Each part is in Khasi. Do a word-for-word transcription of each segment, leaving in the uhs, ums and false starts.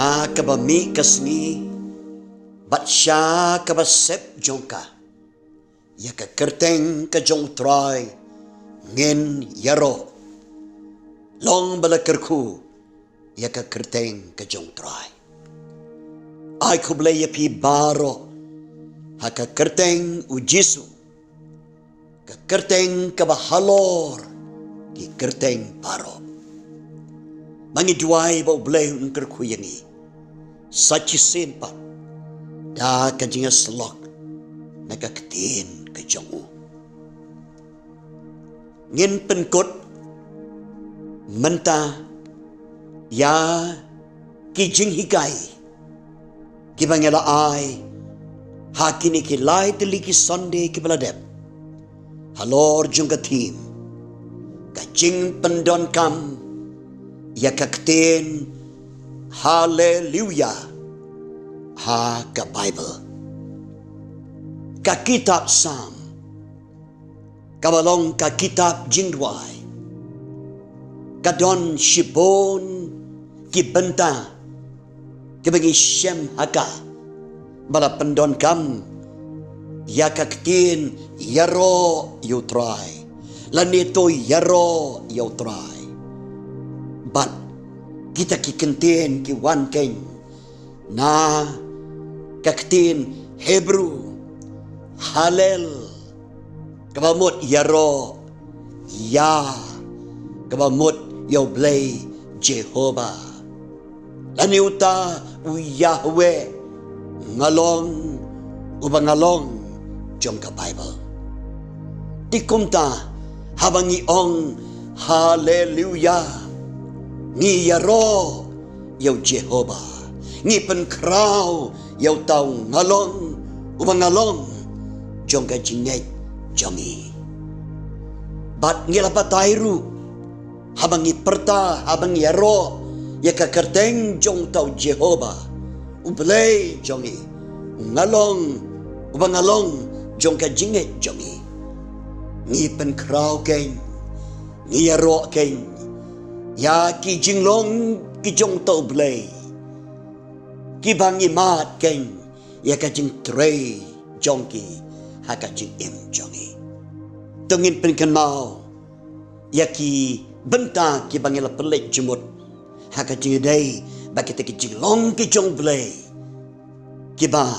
Ha kaba mih ka sngi, bad sha kaba sep jong ka, ïa ka kyrteng ka jong U Trai ngin ïaroh. Long ba la kyrkhu ïa ka kyrteng ka jong U Trai. Ai khublei ïa phi baroh ha ka kyrteng U Jisu, ka kyrteng kaba halor ki kyrteng baroh. Ma ngi duwai ba U Blei un kyrkhu ïa ngi sa shisien pat da ka jingïasyllok na ka ktien ka jong u. Ngin pynkut mynta ïa ki jinghikai kiba ngi la ai ha kine ki lai tylli ki Sunday kiba la dep, halor jong ka theme, ka jingpyndonkam ïa ka ktien Haleluya ha ka Baibl. Ka kitab Salm, kaba long ka kitab jingrwai, ka don shibun ki bynta kiba ngi shem ha ka ba la pyndonkam ïa ka ktien ïaroh ïa U Trai, lane to ïaroh ïa U Trai. Bad kita ki kyntien ki wan keiñ na ka ktien Hebru, Halel, kaba mut ïaroh, ïa, kaba mut ïa U Blei Jehobah, lane uta u Yahweh, nga long uba nga long jong ka Baibl. Te kumta, haba ngi ong Haleluya, ngi ïaroh ïa U Jehobah, ngi pynkhraw ïa uta u nga long uba nga long jong ka jingngeit jong ngi. Bad ngi la batai ruh, haba ngi pyrta, haba ngi ïaroh ïa ka kyrteng jong uta u Jehobah, U Blei jong ngi, u nga long uba nga long jong ka jingngeit jong ngi, ngi pynkhraw keiñ, ngi ïaroh keiñ ïa ki jinglong ki jong uta U Blei, kiba ngi mad keiñ ïa ka jingtrei jong ki ha ka jingim jong ngi. To ngin pynkynmaw ïa ki bynta kiba ngi la pynleit jingmut ha ka jingïadei bad kita ki jinglong ki jong U Blei, kiba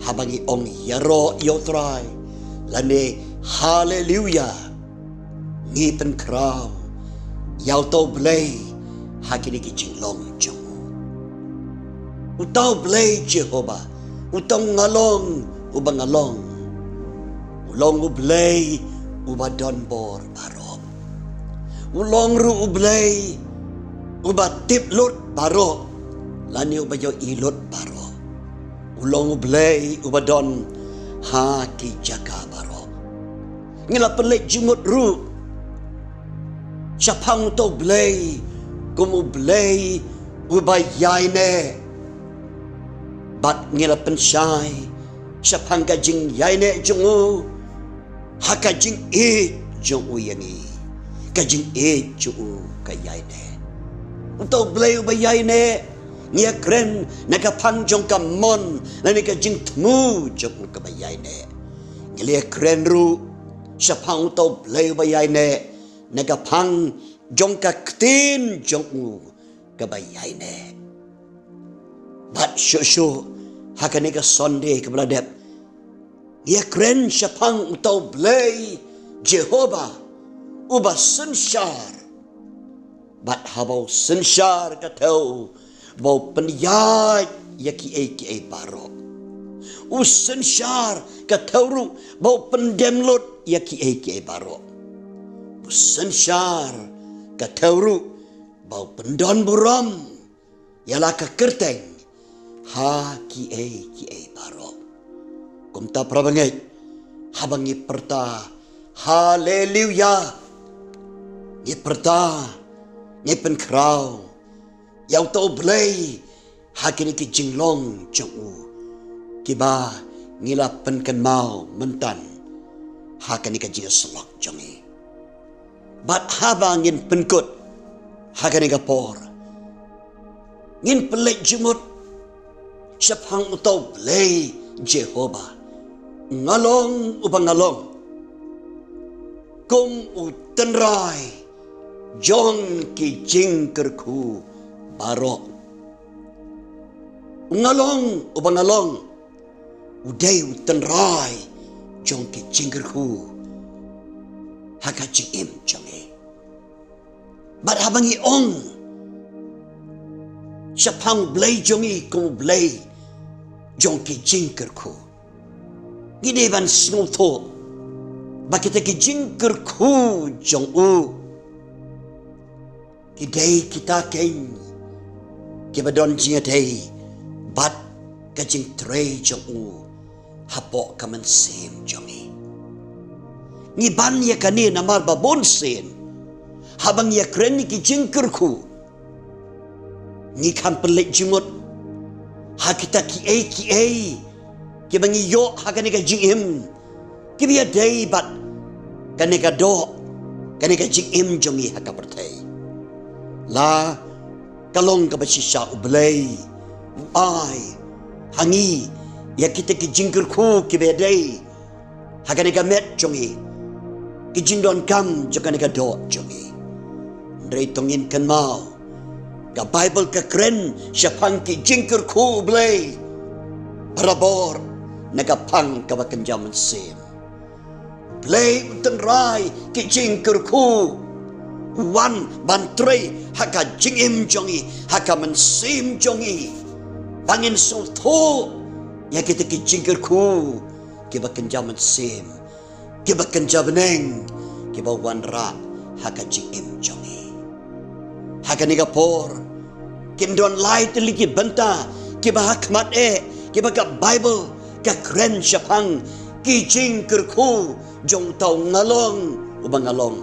haba ngi ong ïaroh ïa U Trai lane Haleluya, ngi pynkhraw ïa uta U Blei ha kine ki jinglong jong u. Uta U Blei Jehobah, uta u nga long uba nga long, u long U Blei uba don bor baroh. U long ruh U Blei uba tip lut baroh, lane uba ïohi lut baroh. U long U Blei uba don ha ki jaka baroh. Ngi la pynleit jingmut ruh shaphang uta U Blei kum U Blei uba ïaineh. Bad ngi la pynshai shaphang ka jingïaineh jong u ha ka jingïeit jong u ïa ngi, ka jingïeit jong u ka ïaineh. Uta U Blei uba ïaineh, ngi ïakren na ka phang jong ka mon lane ka jingthmu jong u kaba ïaineh. Ngi la ïakren ruh shaphang uta U Blei uba ïaineh na ka phang jong ka ktien jong u kaba ïaineh. Bad shuh shuh ha kane ka Sunday kaba la dep, ngi ïakren shaphang uta U Blei Jehobah uba synshar. Bad haba u synshar ka thew ba u pynïaid ïa kiei kiei baroh. U synshar ka thew ruh ba u pyndem lut ïa kiei kiei baroh. U synshar ka thew ruh ba u pyndon burom ïa la ka kyrteng ha kiei kiei baroh. Kumta para bangeit, haba ngi pyrta Haleluya, ngi pyrta, ngi pynkhraw ïa uta U Blei ha kine ki jinglong jong u kiba ngi la pynkynmaw mynta ha kane ka jingïasyllok jong ngi. Bad haba ngin pynkut ha kane ka por, Ngin pynleit jingmut shaphang uta U Blei Jehobah. Nga long uba nga long kum u tynrai jong ki jingkyrkhu baroh. Nga long uba nga long, u dei u tynrai jong ki jingkyrkhu ha ka jingim jong ngi. Bad haba ngi ong shaphang U Blei jong ngi kum U Blei jong ki jingkyrkhu, ngi dei ban sngewthuh ba kita ki jingkyrkhu jong u ki dei kita keiñ kiba don jingïadei bad ka jingtrei jong u hapoh ka mynsiem jong ngi. Ngi ban ïa kane namar ba bun sien haba ngi ïakren ïa ki jingkyrkhu, ngi kham pynleit jingmut ha kita kiei kiei kiba ngi ïoh ha kane ka jingim, kiba ïadei bad kane ka doh, kane ka jingim jong ngi ha ka pyrthei. La ka long kaba shisha U Blei u ai ha ngi ïa kita ki jingkyrkhu kiba ïadei ha kane ka met jong ngi, ki jingdonkam jong kane ka doh jong ngi. Hynrei to ngin kynmaw, ka Baibl ka kren shaphang ki jingkyrkhu U Blei barabor na ka phang kaba kynja mynsiem. U Blei u tynrai ki jingkyrkhu, u wan ban trei ha ka jingim jong ngi, ha ka mynsiem jong ngi, ba ngin sngewthuh ïa kita ki jingkyrkhu kiba kynja mynsiem, kiba kynja bneng, kiba wanrah ha ka jingim jong ngi. Ha kane ka por kin don lai tylli ki bynta kiba ha khmat eh, kiba ka Baibl ka kren shaphang ki jingkyrkhu jong uta u nga long uba nga long.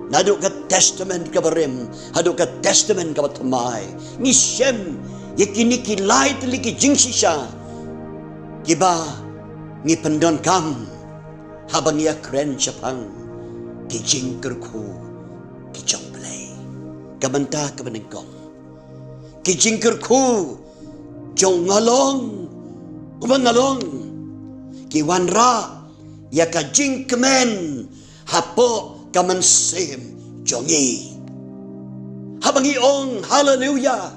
Naduh ka Testament kaba rim haduh ka Testament kaba thymmai, ngi shem ïa kine ki lai tylli ki jingshisha kiba ngi pyndonkam haba ngi ïakren shaphang ki jingkyrkhu ki jong U Blei. Ka bynta kaba nyngkong, ki jingkyrkhu jong u nga long uba nga long ki wanrah ïa ka jingkmen hapoh ka mynsiem jong ngi. Haba ngi ong haleluya,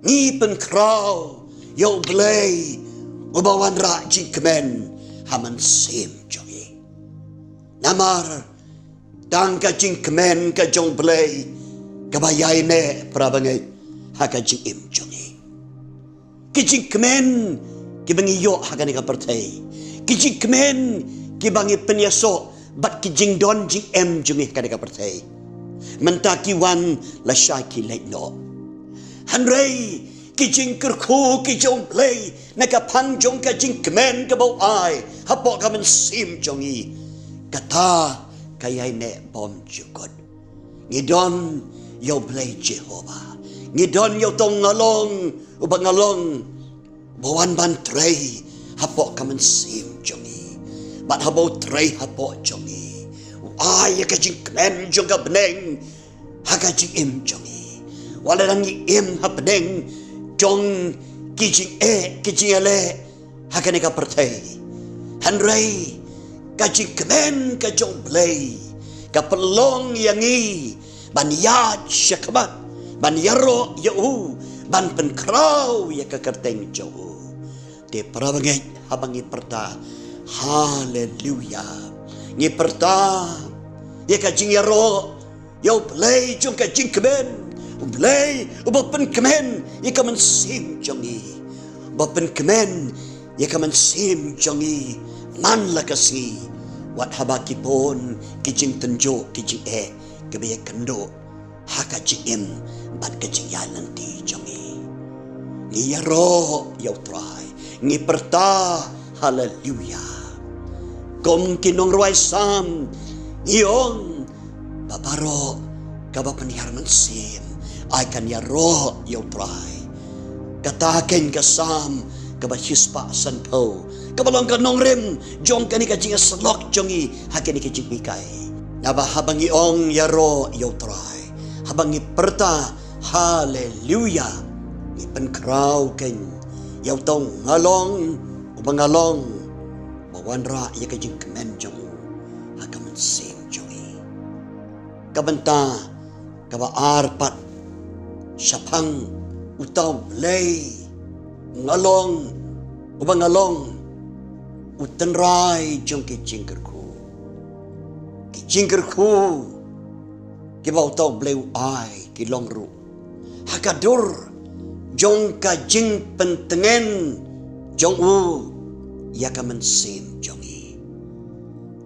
ngi pynkhraw ïa U Blei uba wanrah jingkmen ha mynsiem jong ngi. Namar tang ka jingkmen ka jong U Blei kaba ïaineh, para bangeit, ha ka jingim jong ngi. Ki jingkmen kiba ngi ïoh ha kane ka pyrthei, ki jingkmen kiba ngi pynïasoh bad ki jingdon jingem jong ngi ha kane ka pyrthei, mynta ki wan lashai ki leit noh. Hynrei ki jingkyrkhu ki jong U Blei na ka phang jong ka jingkmen kaba u ai hapoh ka mynsiem jong ngi, kata ka ïaineh bymjukut. Ngi don ïa U Blei Jehobah, ngi don ïa uta u nga long uba nga long, ba u wan ban trei hapoh ka mynsiem jong ngi. Bad haba u trei hapoh jong ngi, u ai ïa ka jingkmen jong ka bneng ha ka jingim jong ngi. Wat la dang ngi im ha bneng jong ki jingeh ki jingïaleh ha kane ka pyrthei, hynrei ka jingkmen ka jong U Blei ka pynlong ïa ngi ban ïaid shakhmat, ban ïaroh ïa u, ban pynkhraw ïa ka kyrteng jong u. Te para bangeit, haba ngi pyrta haleluya, ngi pyrta ïa ka jingïaroh ïa U Blei jong ka jingkmen, U Blei uba pynkmen ïa ka mynsiem jong ngi, uba pynkmen ïa ka mynsiem jong ngi man la ka sngi, wat haba ki bun ki jingtynjuh ki jingeh kiba ïakynduh ha ka jingim bad ka jingïaid lynti jong ngi. Ngi ïaroh ïa U Trai, ngi pyrta haleluya. Kum ki nongrwai Salm ngi ong, ba baroh kaba pynhiar mynsiem ai kan ïaroh ïa U Trai. Kata keiñ ka Salm kaba shispah sanphew, kaba long ka nongrim jong kane ka jingïasyllok jong ngi ha kane ka jinghikai. Naba haba ngi ong ïaroh ïa U Trai, haba ngi pyrta haleluya, Pynkhraw kein ïa uta u nga long uba nga long, ba wanrah ïa ka jingkmen jong u ha ka mynsiem jong i. Ka bynta kaba ar pat, shaphang uta u Blei, nga long uba nga long, u tynrai jong ki jingkyrkhu. Ki jingkyrkhu kiba uta u Blei u ai ki long ruh ha ka dur jong ka jingpyntngen jong u ïa ka mynsiem jong i.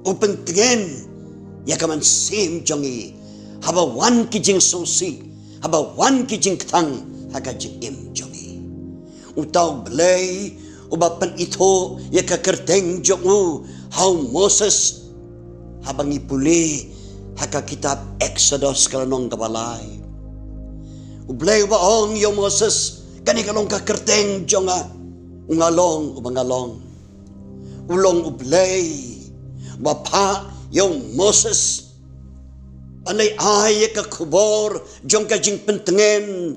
U pyntngen ïa ka mynsiem jong i haba wan ki jingsngewsih, haba wan ki jingkthang ha ka jingim jong i. Uta u Blei uba pynithuh ïa ka kyrteng jong u ha u Moses, haba ngi pule ha ka kitab Eksodos ka lynnong kaba lai. U Blei uba ong ïa u Moses, kane ka long ka kyrteng jong nga, u nga long uba nga long. U long u Blei uba phah ïa u Moses ban leit ai ïa ka khubor jong ka jingpyntngen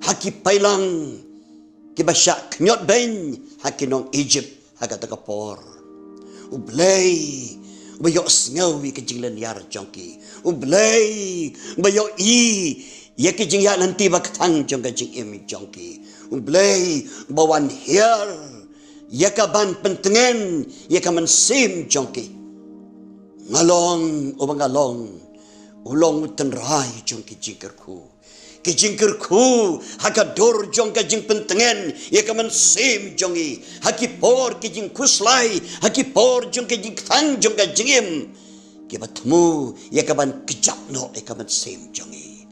ha ki pailang kiba shah khñiot beiñ ha ki nong Egypt ha kata ka por. U Blei uba ïohsngew ïa ka jinglynñiar jong ki. U Blei uba ïohi ïa ka jingïaid lynti ba kthang jong ka jingim jong ki. U Blei uba wan hiar ïa ka ban pyntngen ïa ka mynsiem jong ki. Nga long uba nga long, u long u tynrai jong ki jingkyrkhu. Ki jingkyrkhu ha ka dur jong ka jingpyntngen ïa ka mynsiem jong i, ha ki por ki jingkhuslai, ha ki por jong ka jingkthang jong ka jingim, kiba thmu ïa ka ban kjat noh ïa ka mynsiem jong i.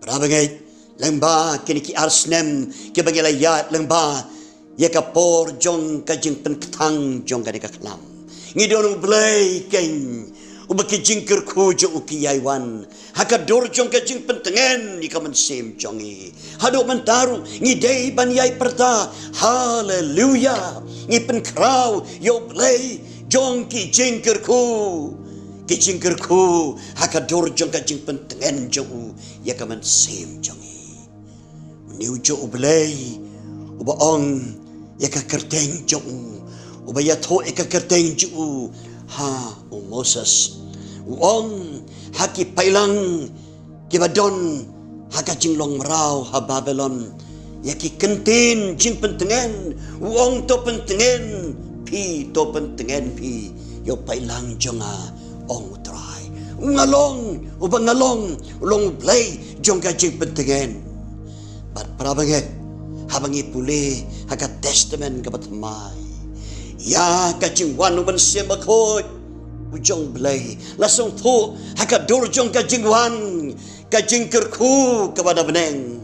Para bangeit, lyngba kine ki ar snem kiba ngi la ïaid lyngba ïa ka por jong ka jingpynkthang jong kane ka khlam, ngi don u Blei kein uba ki jingkyrkhu jong u ki ïai wan ha ka dur jong ka jingpyntngen ïa ka mynsiem jong i. Haduh mynta ruh ngi dei ban ïai pyrta, haleluya. Ngi pynkhraw ïa u Blei jong ki jingkyrkhu. Ki jingkyrkhu ha ka dur jong ka jingpyntngen jong u ïa ka mynsiem jong i. Une u juh u Blei uba ong ïa ka kyrteng jong u, uba ïathuh ïa ka kyrteng jong u ha u Moses. U ong ha ki pailang kiba don ha ka jinglong mraw ha Babilon, ïa ki kyntien jingpyntngen, u ong to pyntngen phi, to pyntngen phi ïa u pailang jong nga, ong u Trai. U nga long uba nga long, u long u Blei jong ka jingpyntngen. Bad para bangeit, haba ngi pule ha ka Testament kaba thymmai, ïa ka jingwan u Mynsiem Bakhuid u jong u Blei la sngewthuh ha ka dur jong ka jingwan ka jingkyrkhu kaba da bneng,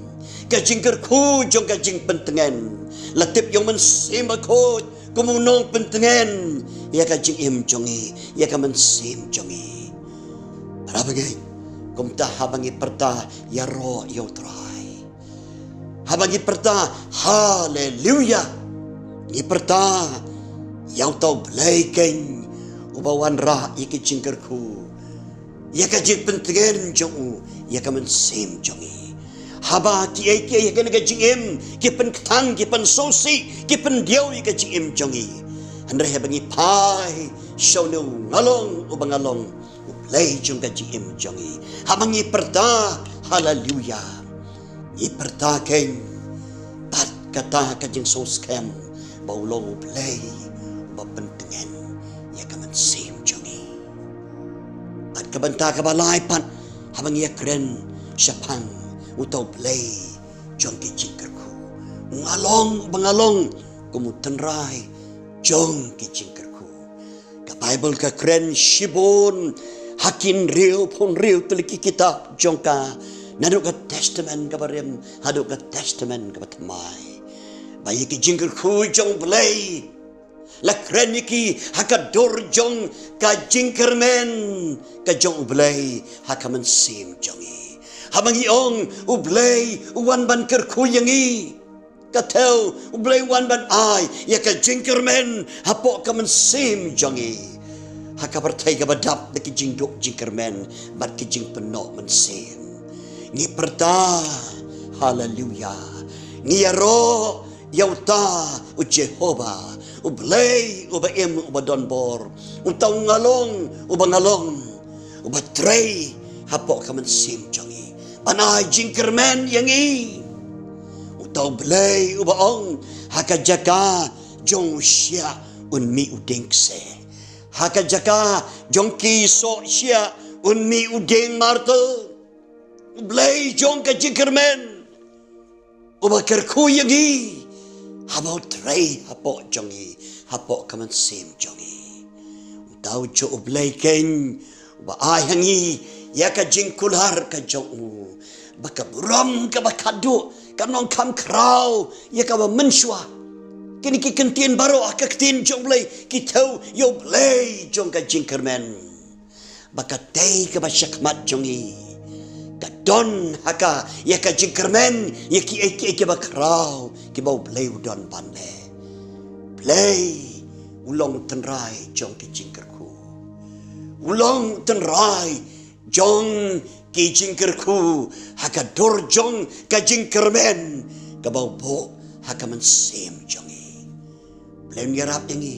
ka jingkyrkhu jong ka jingpyntngen. La tip ïa u Mynsiem Bakhuid kum u nongpyntngen ïa ka jingim jong i, ïa ka mynsiem jong i. Para bangeit, kumta haba ngi pyrta ïaroh ïa u Trai, haba ngi pyrta haleluya, ngi pyrta ïa uta u Blei kein uba wanrah ïa ka jingkyrkhu, ïa ka jingpyntngen jong u ïa ka mynsiem jong i. Haba kiei kiei ha kane ka jingim ki pynkthang, ki pynsngewsih, ki pyndiaw ïa ka jingim jong i, hynrei haba ngi phai sha une u nga long uba nga long, u Blei jong ka jingim jong i, haba ngi pyrta haleluya, ngi pyrta kein pat kata ka jingsngewskhem ba u long u Blei uba pyntngen ïa ka mynsiem jong i. Bad ka bynta kaba lai pat, haba ngi ïakren shaphang uta u Blei jong ki jingkyrkhu, u nga long uba nga long kum u tynrai jong ki jingkyrkhu. Ka Baibl ka kren shibun ha ki hynriewphew hynriew tylli ki kitab jong ka, naduh ka Testament kaba rim haduh ka Testament kaba thymmai, ba ïa ki jingkyrkhu jong u Blei la kren ïa ki ha ka dur jong ka jingkyrmen ka jong u Blei ha ka mynsiem jong i. Haba ngi ong u Blei u wan ban kyrkhu ïa ngi, ka thew u Blei u wan ban ai ïa ka jingkyrmen hapoh ka mynsiem jong i, ha ka pyrthei kaba dap da ki jingduk jingkyrmen bad ki jingpynnoh mynsiem. Ngi pyrta haleluya, Ngi ïaroh ïa uta u Jehobah, u Blei uba im uba don bor, uta u nga long uba nga long, uba trei hapoh ka mynsiem jong ngi ban ai jingkyrmen ïa ngi. Uta u Blei uba ong, ha ka jaka jong u shiah un mih u dieng kse, ha ka jaka jong ki soh shiah un mih u dieng martyr. U Blei jong ka jingkyrmen uba kyrkhu ïa ngi haba u trei hapoh jong ngi, hapoh ka mynsiem jong ngi. Uta u juh u Blei keiñ uba ai ha ngi ïa ka jingkular ka jong u, ba ka burom kaba khatduh kan ym kham khraw ïa kaba mynshuwa. Kine ki kyntien baroh ha ka ktien jong u Blei ki thew ïa u Blei jong ka jingkyrmen, ba katei kaba shakhmat jong ngi ka don ha ka ïa ka jingkyrmen ïa kiei kiei kiba khraw kiba u Blei u don ban leh. Blei u long tynrai jong ka jingkyrkhu, u long tynrai jong ki jingkyrkhu ha ka dur jong ka jingkyrmen kaba u buh ha ka mynsiem jong ngi. Blei un ïarap ïa ngi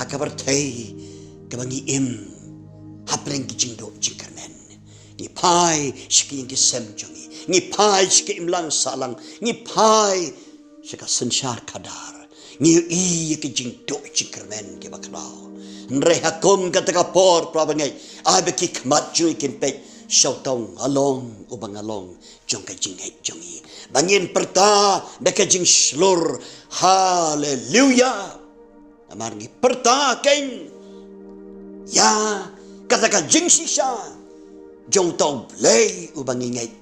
ha ka pyrthei kaba ngi im hapdeng ki jingduh jingkyrmen. Ngi phai sha ki ïing ki sem jong ngi, ngi phai sha ka imlang sahlang, ngi phai sha ka synshar khadar. Ngi ïohi ïa ki jingduh jingkyrmen kiba khraw. Hynrei ha kum kata ka por, para bangeit, ai ba ki khmat jong ngi kin peit sha uta u nga long uba nga long jong ka jingngeit jong ngi, ba ngin pyrta da ka jingshlur, Haleluya. Namar ngi pyrta keiñ ïa kata ka jingshisha jong uta u Blei uba ngi ngeit,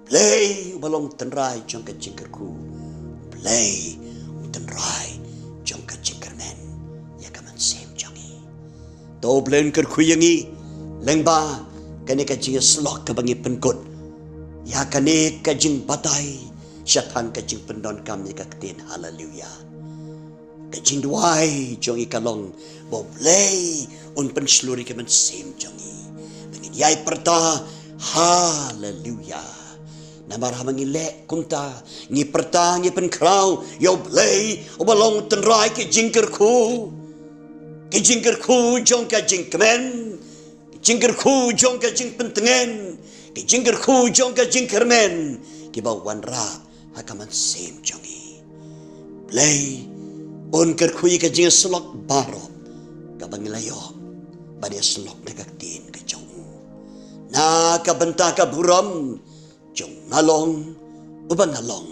Blei uba long tynrai jong ka jingkyrkhu, Blei u tynrai jong ka jingkyrmen ïa ka mynsiem jong ngi. To Blei un kyrkhu ïa ngi lyngba kane ka jingïasyllok kaba ngi pynkut ïa kane ka jingbatai shaphang ka jingpyndonkam ïa ka ktien Haleluya. Ka jingduwai jong ngi ka long ba u Blei un pynshlur ïa ka mynsiem jong ngi ba ngin ïai pyrta Haleluya. Namar haba ngi leh kumta, ngi pyrta, ngi pynkhraw ïa u Blei uba long tynrai ki jingkyrkhu, ki jingkyrkhu jong ka jingkmen, ki jingkyrkhu jong ka jingpyntngen, ki jingkyrkhu jong ka jingkyrmen kiba wanrah ha ka mynsiem jong ngi. Blei un kyrkhu ïa ka jingïasyllok baroh kaba ngi la ïoh ban ïasyllok na ka ktien ka jong u, na ka bynta ka burom jong nga long uba nga long.